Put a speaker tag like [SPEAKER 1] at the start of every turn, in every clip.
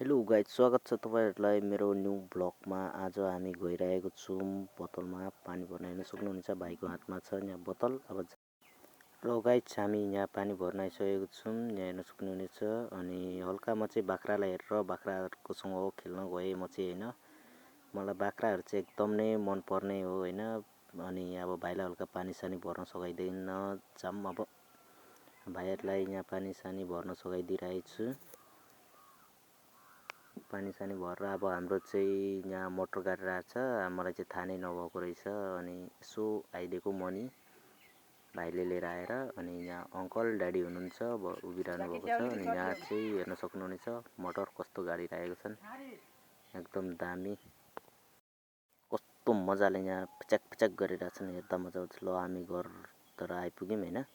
[SPEAKER 1] Hello guys, स्वागत छ तपाईँहरूलाई मेरो न्यू ब्लगमा। आज हामी गइरहेको छौँ बोतलमा पानी भर्न। हेर्न सक्नुहुनेछ भाइको हातमा छ यहाँ बोतल। अब र गाइज हामी यहाँ पानी भर्न आइसकेको छौँ। यहाँ हेर्न सक्नुहुनेछ। अनि हल्का म चाहिँ बाख्रालाई हेरेर बाख्राहरूकोसँग खेल्न गएँ म चाहिँ होइन। मलाई बाख्राहरू चाहिँ एकदम नै मनपर्ने हो होइन। अनि अब भाइलाई हल्का पानी सानी भर्न सघाइदिन जाऊँ। अब भाइहरूलाई यहाँ पानी सानी भर्न सघाइदिइरहेको छु। पानी सानी भरेर अब हाम्रो चाहिँ यहाँ मोटर गाडी रहेछ। मलाई चाहिँ थाहा नै नभएको रहेछ। अनि यसो आइदिएको मनी भाइले लिएर आएर। अनि यहाँ अङ्कल ड्याडी हुनुहुन्छ, अब उभिरहनु भएको छ। अनि यहाँ चाहिँ हेर्न सक्नुहुनेछ मोटर कस्तो गाडी राखेको छन्, एकदम दामी। कस्तो मजाले यहाँ पिचाक पिचाक गरिरहेछन्, हेर्दा मजा आउँछ। ल हामी घरतिर आइपुग्यौँ होइन। यहाँ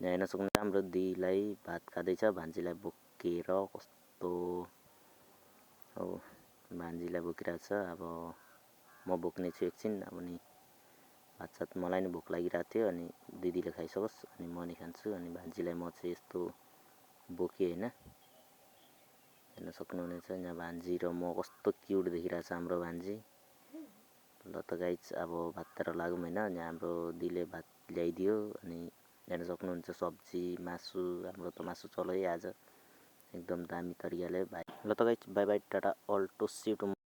[SPEAKER 1] हेर्न सक्नुहुन्छ हाम्रो दिदीलाई भात खाँदैछ, भान्जीलाई बोकेर। कस्तो अब भान्जीलाई बोकिरहेको छ। अब म बोक्ने छु एकछिन। अब नि भातसात मलाई नि भोक लागिरहेको थियो। अनि दिदीले खाइसकोस् अनि म नि खान्छु। अनि भान्जीलाई म चाहिँ यस्तो बोकेँ होइन। हेर्न सक्नुहुनेछ यहाँ भान्जी र म कस्तो क्युट देखिरहेछ हाम्रो भान्जी। ल त गाइज अब भाततिर लागौँ होइन। यहाँ हाम्रो दिदीले भात ल्याइदियो। अनि हेर्न सक्नुहुन्छ सब्जी मासु, हाम्रो त मासु चल्यो आज एकदम दामी तरिकाले। ल त guys bye bye tata, all to see to.